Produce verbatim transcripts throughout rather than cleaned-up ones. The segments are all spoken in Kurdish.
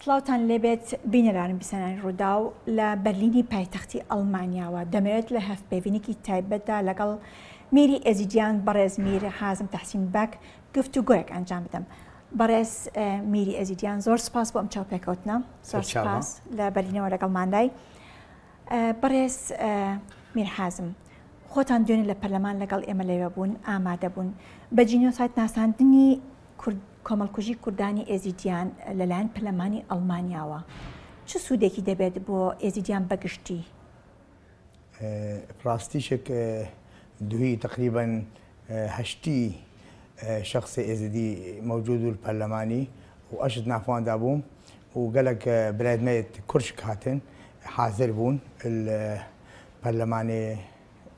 سڵاوتان لێبێت بینەران و بیسەرانی ڕووداو. لە بەرلینی پایتەختی ئەڵمانیاوە دەمەوێت لە هەڤپەیڤینێکی تایبەتدا لەگەڵ میری ئێزیدیان بەڕێز میر حازم تەحسین بەک گفتوگۆیەک ئەنجام بدەم. بەڕێز، ئە، میری ئێزیدیان، زۆر سپاس بۆ ئەم چاوپێکەوتنە. زۆر سەرچاوە. سپاس لە بەرلینەوە لەگەڵماندای. ئە، بەڕێز، ئە، میر حازم، خۆتان دوێنێ لە پەرلەمان لەگەڵ ئێمە لەوێ بوون، ئامادە بوون. بە جینۆساید ناساندنی کورد، کۆمەڵکوژی کوردانی ئێزیدیان لەلایەن پەرلەمانی ئەڵمانیاوە چ سوودێکی دەبێت بۆ ئێزیدیان بەگشتی؟ ئە، ڕاستیشک، ئە، دوهی تقریباً، ئە، هەشتی، ئە، شخص ئێزیدی موجود بوو لە پەرلەمانی و ئەشت نافواندا بووم و گەلک، ئە، برایەت مەیەت کورشک هاتن حاضر بوون لە پەرلەمانی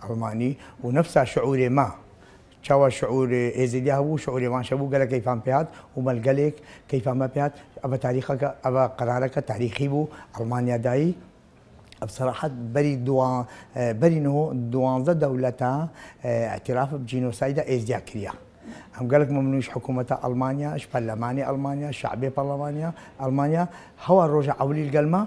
ئەڵمانی و نەفسا شعورێ ما. چاوا شعور ئێزیدیا هەبوو، شعورێ وانشە بوو، گەلە کەیفان پێهات و مەلگەلێک کەیفان مە پێهات. ئەوە تاریخەکە، ئەوە قەرارەکە تاریخی بوو، ئەڵمانیا دایی. بصراحەت بەری دوان-، بەری نهۆ دوانزە دەولەتە ئەتیراف بە جینۆسایدا ئێزدیا کریا. ئەم گەلک مەمنویش حکوومەتە ئەڵمانیا، ش پەرلەمانی ئەڵمانیا، شعبێ پەرلەمانیا ئەڵمانیا، هەوا ڕۆژە ئەولیل گەلمە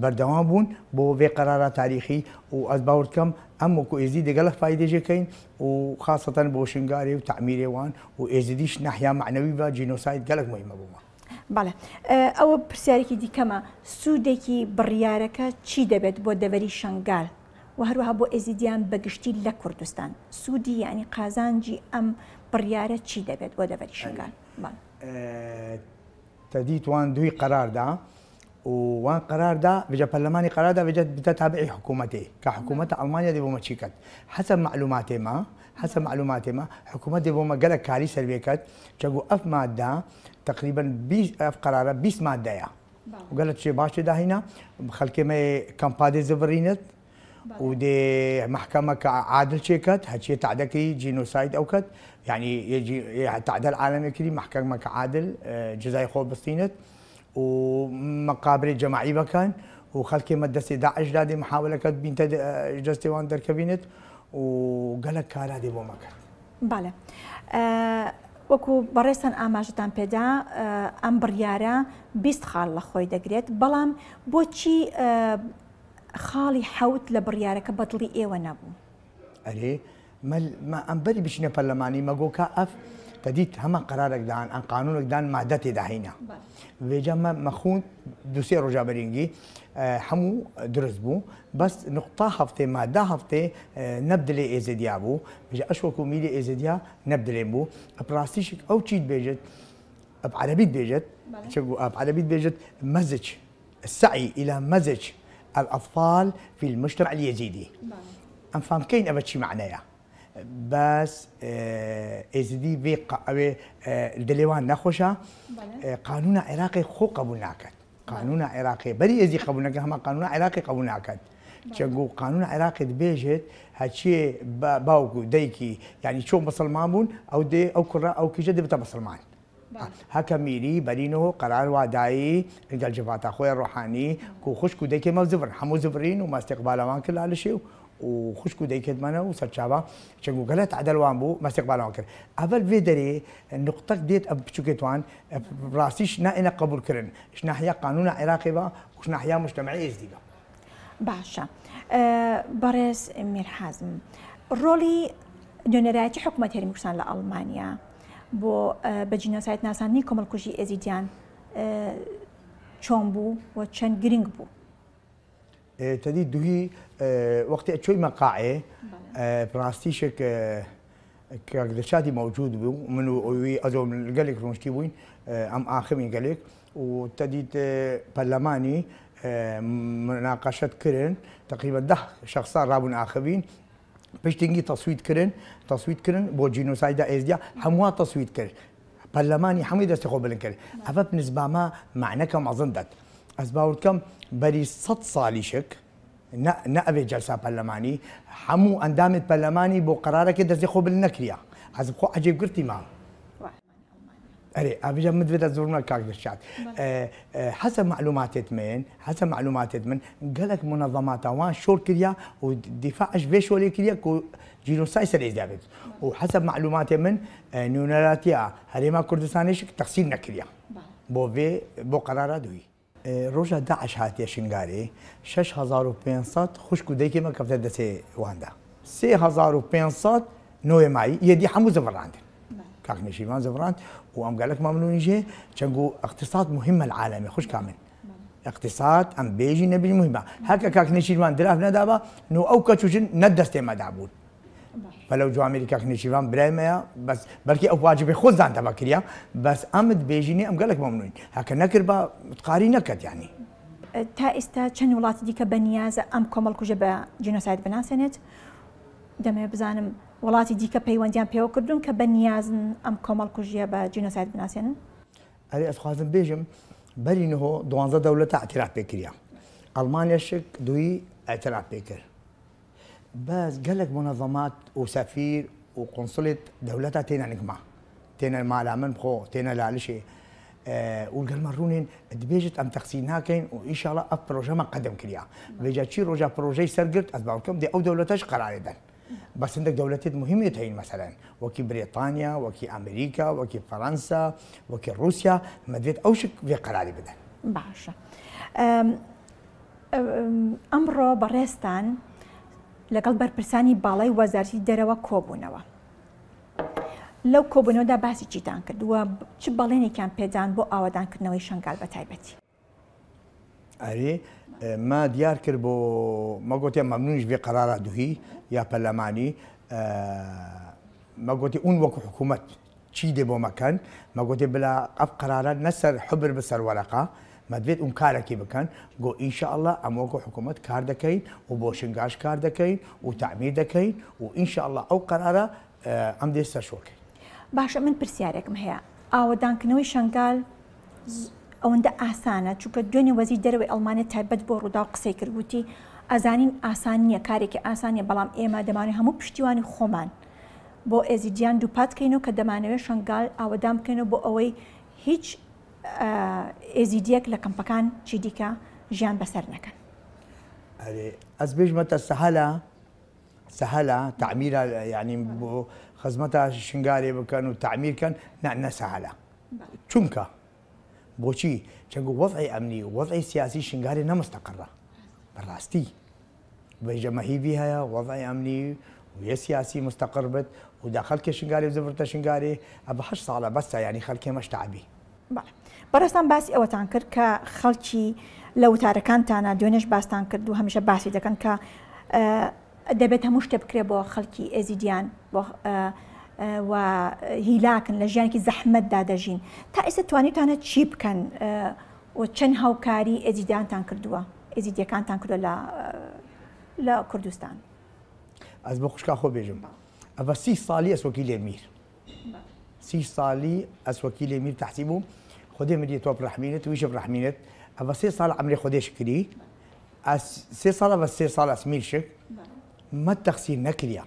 بەردەوام بوون بۆ وێ قەرارە تاریخی و ئەز باور دکەم ئەم وەکو ئێزدی دەگەلە فایدێ جێکەین و خاصەتەن بۆ شنگارێ و تعمیرێ وان و ئێزدیش ناحیا معنەوی بە جینۆساید گەلک مهمە بوومە. بەڵێ. ئە، ئەوە پرسیارێکی دیکەمە، سوودێکی بڕیارەکە چی دەبێت بۆ دەڤەری شنگال و هەروەها بۆ ئێزیدیان بەگشتی لە کوردستان؟ سوودی، یعنی قازانجی ئەم بڕیارە چی دەبێت بۆ دەڤەری شنگال؟ بەڵێ. ئە، تەدیت وان دوی قەراردا و وان قەراردا، بجە پەرلەمانی قەراردا، بجە بتە تابعی حکوومەتێ، کە حکوومەتە ئەڵمانیا دێ بۆ مە چی کەت. حەسەب معلوماتێ ما، حەسەب معلوماتێ ما، حکوومەت دێ بۆ مە گەلە کاری سەروێ کەت، چەگو ئەف مادە تقریباً بیست، ئەف قەرارە بیست مادەیە. بەڵێ. و گەلە چێ باش تێ داهینا، خەلکێ مە کەمپادێ زڤڕینت، بەڵێ. و دێ محکەمە کە عادل چێ کەت، هەچیە تعدەکەی جینۆساید ئەو کەت، یعنی یە جی-، یە تعدەل عالەمێ کری، محکەمە کە عادل، ئە، جزای خۆ بستینت. و مقابرێ جەماعی بەکەن و خەلکێ مە دەستێ داعش دادێ محاولەکەت بینتە دە-، دەستێ وان دەرکەبینێت و گەلە کارا دێ بۆ مەکەن. بەڵێ. ئە، وەکو بەڕێستان ئاماژەتان پێدا، ئە، ئەم بڕیارە بیست خاڵ لە خۆی دەگرێت، بەڵام بۆچی، ئە، خاڵی حەوت لە بڕیارەکە بەدڵی ئێوە نەبوو؟ ئەرێ، مە، مە ئەم بەری بچینە پەرلەمانی، مەگۆ کا ئەف تەدیت هەمە قەرارێک دان، ئەن قانونێک دان مادە تێ داهینا. بەڵێ. وێجا مە، مە خوند دو سێ ڕۆژا بەرینگی، ئە، هەموو درست بوو. بەس نقطە هەفتێ، مادە هەفتێ، ئە، نەبدلێ ئێزدیا بوو. بێجە ئەش وەکو میری ئێزدیا نەبدلێن بوو. ئەپ ڕاستیشک ئەو چیت بێژێت، ئەپ عەرەبیت بێژێت، بەڵێ. چەگو ئەپ عەرەبیت بێژێت مەزج. السعي إلى مزج الأطفال في المجتمع اليزيدي. بەڵێ. ئەم فام کەین ئەوە چی معنەیە؟ بەس، ئێ، ئێزیدی بێ قا-، ئەوێ، ئێ، دلێوان نەخۆشە، بەڵێ. ئێ، قانونا عێراقی خۆ قبول ناکەت. بەڵێ. قانونا عێراقی، بەری ئێزی قبول نەکە، هەما قانونا عێراقی قبول ناکەت. بەڵێ. چەگو قانونا عێراقی دبێژێت، هەچیێ با-، باوک و دەیکی، یعنی چۆن بەسەلمان بوون، ئەو دێ، ئەو کوڕە، ئەو کیژە دەبێتە بەسەلمان. بەڵێ. هەکە میری بەرینەوە قەرار وادایی گەل جڤاتا خۆی ڕۆحانی کو خوشک و دەیکێ مەو زڤر، هەموو زڤرین و مەستێق بالەوان کرد لە لشێ و، و خوشک و دەیکێت مەنە و سەرچاوە چەنگ و گەلە تعدەل وان بوو مەستێق بالەوان کرد. ئەڤەل ڤێ دەرێ نقطەک دێت ئەم بچووکێت وان ڕاستیش نائێنە قبول کردن. ش ناحیە قانونا عێراقێ بە، و ش ناحیە مجتمعی ئێزدی بە. باشە. ئە، بەڕێز میر حازم، ڕۆڵی نوێنەرایەتی حکوومەت هەرێمی کوردستان لە ئەڵمانیا بۆ، ئە، بە جینۆساید ناساندنی کۆمەڵکوژی ئێزیدیان، ئە، چۆن بوو و چەند گرنگ بوو؟ ئێ، تەدی دوهی، ئێ، وەختی ئەچۆی مەقاعێ، بەڵێ. ئێ، ڕاستیشک، ئێ، کاک دەرچاتی مەوجود بوو، من و ئەوی ئەزۆ گەلێک ڕۆنشتی بووین، ئێ، ئەم ئاخمی گەلێک، و تەدیت، ئێ، پەرلەمانی، ئێ، مناقەشەت کرن، تقریبا ده شخصا ڕابوون ئاخبین، پشتینگی تەسویت کرن، تەسویت کرن بۆ جینۆسایدا ئێزدیا، هەمووان تەسویت کرد. پەرلەمانی هەمووی دەستی خۆ بلند کرد. ئەڤە بنسبامە معنەکە مەزن دەت. ئەز باور دکەم بەری سەد ساڵیشک، نە، نە ئەڤێ جەلسا پەرلەمانی، هەموو ئەندامێت پەرلەمانی بۆ قەرارەکێ دەستی خۆ بلند نەکریا. ئەز خۆ عەجێب گرتی مام. ئەرێ، ئەڤیجا من دوێتە زۆرمە کاک دەرچات. بەڵێ. ئێ، ئێ، حەسە معلوماتێت من، حەسە معلوماتێت من، گەلک منەظەماتە وان شۆر کریا و دیفاعش ڤێ شۆرێ کریا کو جینۆسای سەر ئێزدیا بێت. بەڵێ. و حەسە معلوماتێ من، ئێ، نوێنەراتیا هەرێما کوردستانیش تەخسیر نەکریا. بەڵێ. بۆ ڤێ، بۆ قەرارا دوی. E, roja DAIŞ hatiye Şingalê, şeş hezar û pênc sed xwişk û dayikê me kefte destê wan de. Sê hezar û pênc sed noyê mayî, yê dî hemû zivirandin. Kak Nêçîrvan zivirand û em gelek memnûn in jê, çengo îqtîsad muhîm e li alemê, xwişka min. Îqtîsad, em bêjî nebêjî muhîm e. Heke Kak Nêçîrvan dirav nedaba, no ew keç û jin ne destê me dabûn. Pelew Cemîrê Kak Nêçîrvan birayê me ya, bes belkî ew wacibê xwe zan teva kiriya, bes em dibêjînê em gelek memnûn in. Heke nekiriba, qarî neket yanî. تا ئێستا چەند وڵاتی دیکە بە نیازە ئەم کۆمەڵکوژە بە جینۆساید بناسێنێت؟ دەمەوێت بزانم وڵاتی دیکە پەیوەندیان پێوە کردوون کە بە نیازن ئەم کۆمەڵکوژیە بە جینۆساید بناسێنن؟ Erê, ez xwazim bêjim, berî niho duwanzdeh dewleta îtiraf pê kiriya. Almanya şik, duyî îtiraf pê kir. Bes gelek munezemat û sefîr û konsulêt dewleta têne nik me. Têne mala min bi xwe, têne Lalişê. E, û li gel me rûnên, dibêjit em texsîr nakeyn û înşallah ev proje me qedim kiriya. Vêca çî roja projeyê ser girt, ez bawer dikim dê ew dewleta jî qerarê den. Bes hindek dewletêt muhîmêt heyîn, meselen, wekî Brêtanya, wekî Amerîka, wekî Fransa, wekî Rûsya, me divêt ew jî vê qerarê bidin. باش. ئەم، ئەم، ئەمڕۆ بەڕێزتان لەگەڵ بەرپرسانی باڵای وەزارەتی دەرەوە کۆبوونەوە. لەو کۆبوونەوەدا باسی چیتان کرد و چ بەڵێنێکیان پێدان بۆ ئاوەدانکردنەوەی شەنگال بە تایبەتی؟ Erê, e, me diyar kir bo, me gotiye memnûn ji vê qerara duhî ya perlemanî. E, me gotiye hûn wekî hikûmet çî dê bo me ken. Me gotiye bila ev qerara ne ser hibir bi ser wereqa. Me divêt hûn karekî bikin. Got, înşeallah em wekî hikûmet kar dekeyn û bo Şingal kar dekeyn û temîr dekeyn û înşeallah ew qerara، e، em dê ser şor keyn. باشە، من پرسیارێکم هەیە. ئاوەدانکردنەوەی شەنگال ز-، ئەوەندە ئاسانە، چونکە دوێنێ وەزیر دەرەوەی ئەڵمانیا تایبەت بۆ ڕووداو قسەی کرد، وتی، ئەزانین ئاسان نییە، کارێکی ئاسان نییە، بەڵام ئێمە دەمانەوێت هەموو پشتیوانی خۆمان بۆ ئێزیدیان دووپات کەینەوە کە دەمانەوێت شەنگال ئاوەدان بکەینەوە بۆ ئەوەی هیچ، ئە، ئێزیدیەک لە کەمپەکان چی دیکە ژیان بەسەر نەکەن. Erê, ez bêjime te sehel e، سەهەلە تعمیر، یعنی بۆ خزمەتا شنگارێ بکەن و تعمیر کەن، نه، نه سەهەلە. Çunka، بۆچی؟ چەنگو وەزعی ئەمنی و وەزعی سیاسی شنگارێ نەمستەقڕە. بەڕاستی. بێژە مەهیڤی هەیە، وەزعی ئەمنی و یە سیاسی مستەقڕ بێت و دا خەلکێ شنگارێ و زڤرتە شنگارێ، ئەڤە هەشت ساڵە بەسە، یعنی خەلکێ مەش تەعبی. بەڵێ. بەڕێستان باسی ئەوەتان کرد کە خەڵکی لە وتارەکانتانا دوێنێش باستان کرد و هەمیشە باسی دەکەن کە، ئە، دەبێت هەموو شتێ بکرێ بۆ خەڵکی ئێزیدیان، بۆ، ئە، ئە، و هیلاکن، لە ژیانێکی زەحمەتدا دەژین. تا ئێستا توانیتانە چی بکەن، ئە، و چەند هاوکاری ئێزیدیانتان کردووە، ئێزیدیەکانتان کردووە لە، ئە، لە کوردستان؟ Ez bo xwişka xwe bêjim. Eva sî salî ez wekîlê mîr. Sî salî ez wekîlê mîr tehsîb bûm. Xwedê min dî tu birehmînit, wî jî birehmînit. Eva sê sal emrê Xwedê şikirî. Ez sê sal, eva sê sal ez mîr şik. Me texsîr nekiriya.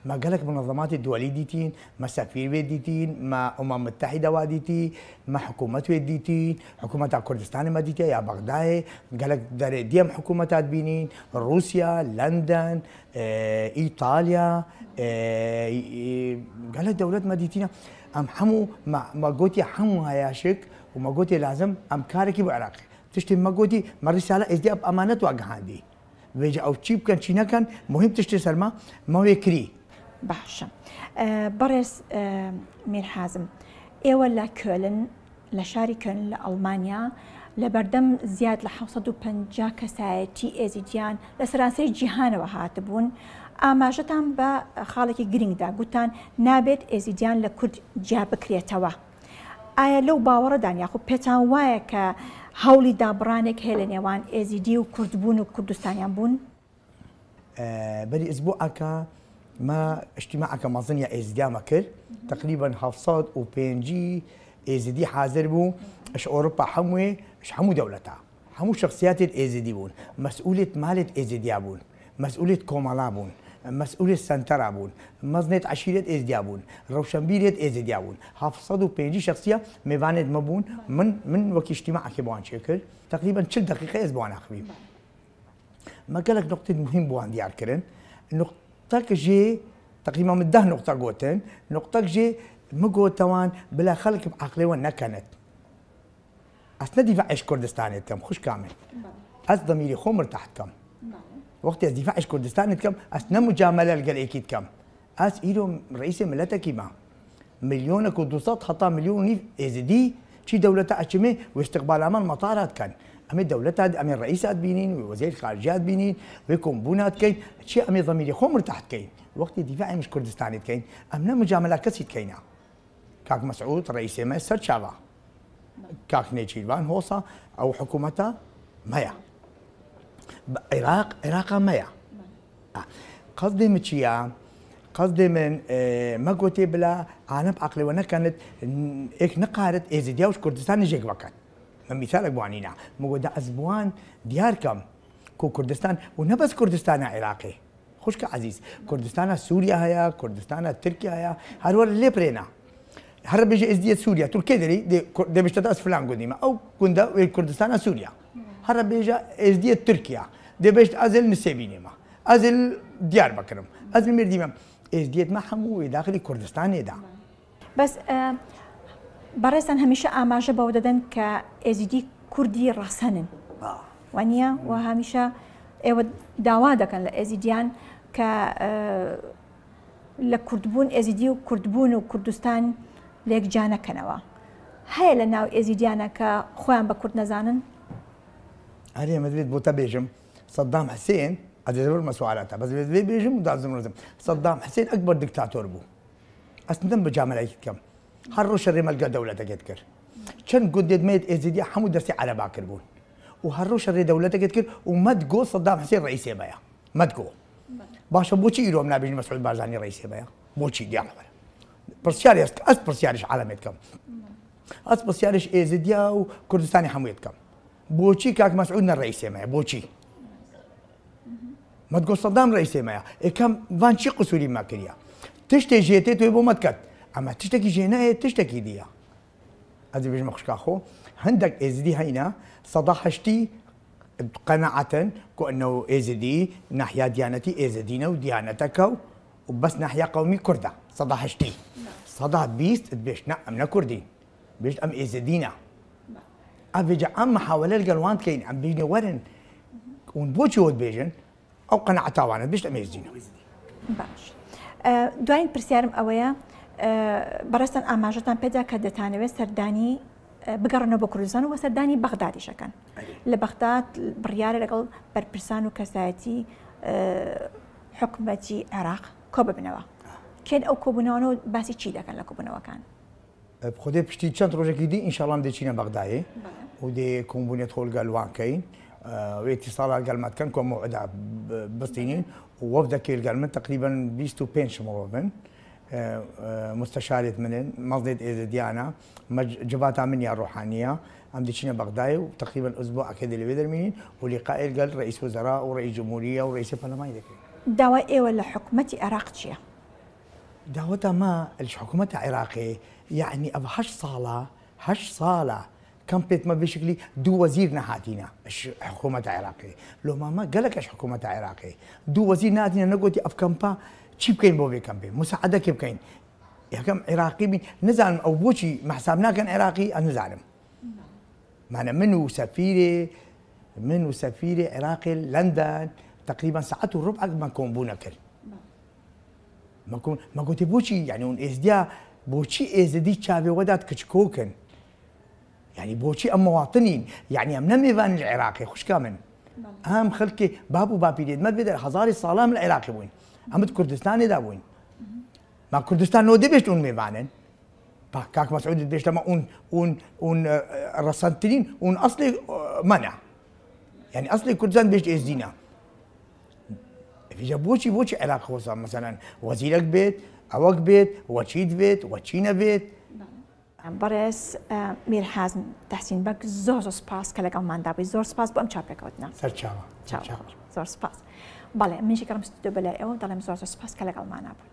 Me gelek munezematê duwelî dîtîn, me sefîr wê dîtîn, me Umem Mitehîde wa dîtî, me hikûmet wê dîtîn, hikûmeta Kurdistanê me dîtiye ya Bexdayê, gelek derê dî em hikûmeta dibînîn, Rûsya, London, e, Îtalya, e, e, gelek dewlet me dîtîne. Em hemû, me, me gotiye hemû heya şik û me gotiye lazim em karekî bo Iraqê. Tiştê me gotî, me Rîsala Êzdî bi emanet wa gihandî. Vêca ew çî bikin, çî nekin, muhîm tiştê ser me, me wê kirî. باشە. ئە، بەڕێز، ئە، میر حازم، ئێوە لە کۆلن، لە شاری کۆلن لە ئەڵمانیا، لە بەردەم زیاد لە حەوت سەد و پەنجا کەسایەتی ئێزیدیان لە سەرانسەری جیهانەوە هاتبوون، ئاماژەتان بە خاڵێکی گرنگدا، گوتان نابێت ئێزیدیان لە کورد جیا بکرێتەوە. ئایا لەو باوەڕەدان، یاخود پێتان وایە کە هەوڵی دابڕانێک هەیە لە نێوان ئێزیدی و کوردبوون و کوردستانیان بوون؟ ئە، بەری ئیسبوعەکە مە ئیجتیماعەکە مەزن یا ئێزیدیا مە کرد. تەقریبەن هەفت سەد و پەنجی ئێزیدی حازر بوو. ئەش ئەوروپا هەمووێ، ئەش هەموو دەولەتا. هەموو شخصیاتێت ئێزیدی بوون. مەسئولێت مالێت ئێزیدیا بوون. مەسئولێت کۆمەڵا بوون. مەسئولێت سەنتەرا بوون. مەزنێت عەشیرێت ئێزدیا بوون. ڕەوشەنبیرێت ئێزیدیا بوون. هەفت سەد و پەنجی شخصیە مێوانێت مە بوون. من، من وەکی ئیجتیماعەکێ بۆوان چێ کرد. تەقریبەن چل دەقیقە ئێز بۆوان ئەخوی. مە گەلک نقطەی مهم بۆوان دیار کرن. نقطەک ژێ، تەقریبەن من دە نقطە گۆتن. نقطەک ژێ مە گۆتەوان بلا خەلک عەقلێ وە نەکەنت. Ez ne dîfaê ji Kurdistanê dikim, xwişka min. Ez demîrê xwe mirtah dikim. Wextê ez dîfaê ji Kurdistanê dikim, ez ne mucamele li gel êkî dikim. Ez îro reîsê miletekî me. Milyonek û du sed heta milyon û nîv êzidî çî dewleta eçimê û îstiqbala me li metara dikin. Em ê dewleta, em ê reîsa dibînîn, wê wezîrê xariceya dibînîn, wê kombûna dikeyn. Çi em ê zemîrê xwe mirtah dikeyn. Wextê dîfaê em ji Kurdistanê dikeyn, em ne mucamela kesî dikeyna. Kak Mesûd reîsê me ser çava. Kak Nêçîrvan Hosa, ew hikûmeta me ya. Iraq, Iraqa me ya. Ha. Qasdê min çi ya? Qasdê min, e, me gotê bila alem aqlê we nekenit, êk niqarit Êzidiya û ji Kurdistanê jêk veket. Min mîsalek bi wan nîna. Min got, da ez bi wan diyar kem ku Kurdistan, û ne bes Kurdistana Iraqê. Xwişka ezîz, Kurdistana Sûriya heye, Kurdistana Tirkiye heye, her were lê pirêne. Here bêje Êzidiyê Sûriye, tu li kê derî, dê, dê bêjte ez filan gundî me. Ew gund e, wê Kurdistana Sûriye. Here bêje Êzidiyê Tirkiye, dê bêjte ez ê li Nisêbînê me. Ez ê li Diyarbekir im. Ez li Mêrdîn me. Êzidiyêt me hemû wê daxilî Kurdistanê de. Bes, e, بەڕێزان هەمیشە ئاماژە بەوە دەدەن کە ئێزیدی کوردی ڕەسەنن. وانە؟ و هەمیشە ئێوە داوا دەکەن لە ئێزیدیان کە، ئە، لە کوردبوون، ئێزیدی و کوردبوون و کوردستان لێک جیا نەکەنەوە. هەیە لە ناو ئێزیدیانە کە خۆیان بە کورد نەزانن؟ Erê, me divêt bo te bêjim. Seddam Husên, ez ê zêr bime suala te. Bes divêt vê bêjim û dazim rozim. Seddam Husên ekber diktator bû. Ez nidim bi camelekî dikim. Her roj şerê me li gel dewletekê dikir. Çend gundê me yê Êzidî hemû destê Ereba kiribûn. Û her roj şerê dewletekê dikir û me digot Seddam Husên reîsê me ya. Me digot. Baş e, boçî îro em nabêjin Mesûd Barzanî reîsê me ya? Boçî, diya me were. Pirsyarê ez, ez pirsyarê ji alemê dikim. Ez pirsyarê ji Êzidiya û Kurdistanê hemûyê dikim. Boçî kak Mesûd ne reîsê me ya? Boçî? Me digot Seddam reîsê me ya. Ê, kem van çi qisûrî me kiriye? Tiştê jê tê tu ê bo me diket. Ema tiştekî jê neyê, tiştekî dî ya. Ez ê bêjim xwişka xwe. Hindek Êzidî heyne, seda heştî qenaet in ku enew Êzidî, nahiya diyanetî Êzidî ne û diyanetek e û bes nahiya qewmî Kurd e. Seda heştî. Seda bîst dibêjt, ne, em ne Kurdîn. Bêjt, em Êzidî ne. Ev vêca em mihawele li gel wan dikeyn, em bêjinê werin. Hûn boçî we dibêjin? Ew qenaeta wan e, bêjt em Êzidî ne. باش. ئە، دوایین پرسیارم ئەوەیە، ئە، بەڕێستان ئاماژەتان پێدا کە دەتانەوێت سەردانی، ئە، بگەڕێنەوە بۆ کوردستان و سەردانی بەغدادیش ئەکەن. لە بەغداد بڕیارە لەگەڵ بەرپرسان و کەسایەتی، ئە، حکومەتی عێراق کۆ ببنەوە. کێن ئەو کۆبوونەوەنەوە، باسی چی دەکەن لە کۆبوونەوەکان؟ Bi Xwedê piştî çend rojekî dî, înşallah em dê çîne Bexdayê. Belê. Û dê kombûnê xwe li gel wan keyin. Wê îtîsala li gel me dikin ku em mew'ida b-, bistînin. Û wefdekê li gel min teqrîben bîst û pênc mirov in. E, e, musteşarêt min in, meznêt êzidiyana, me c-, civata min ya ruhaniya. Em dê çîne Bexdayê û teqrîben usbu'ekê dê li wê dermînin û lîqayê li gel reîs wezera û reîs cumhuriya û reîsê parlemayê dikin. داوای ئێوە لە حکومەتی عێراق چییە؟ Daweta me ji hikûmeta Iraqê, yanî ev heşt sala, heşt sala kempêt me vê şeklî du wezîr nehatîne ji hikûmeta Iraqê. Loma me gelek ji hikûmeta Iraqê. Du wezîr nehatîne, negotî ev kempa çî bikeyn bo vê kempê, musaedekê bikeyn. Yekem Iraqî bî, nizanim ew boçî me hesab nakin Iraqî, ez nizanim. Mane min û sefîrê, min û sefîrê Iraqê li London teqrîben saet û rub'ek me kombûne kir. Me ku-, me gotê, boçî, yanî hûn êzdiya, boçî êzidî çavê we de dikiçikokin? Yanî boçî em miwatinîn? Yanî em ne mêvanên li Iraqê, xwişka min. Em xelkê bab û bapîrê me vê der hezarê sala em li Iraqê bûyn. Em di Kurdistanê de bûyn. Ma Kurdistan no dibêjt hûn mêvan in? Pa, kak Mesûd dibêjt, ama hûn, hûn, hûn, e, e, resentirîn, hûn eslê, e, me ne. Yanî eslê Kurdistan dibêjt êzdî ne. Vîca boçî, boçî Iraq xwesa, meselen, wezîrek bêt, ewek bêt, weçî divêt, weçî nevêt. بەڕێز، ئە، میر حازم تەحسین بەگ، زۆر زۆر سپاس کە لەگەڵماندا بووی. زۆر سپاس بۆ ئەم چاوپێکەوتنە. سەرچاوە. چاو. سەرچاوە. زۆر سپاس. بەڵێ، من شکرم ستۆ بەلای ئەوە دەڵێم زۆر زۆر سپاس کە لەگەڵمانە بوون.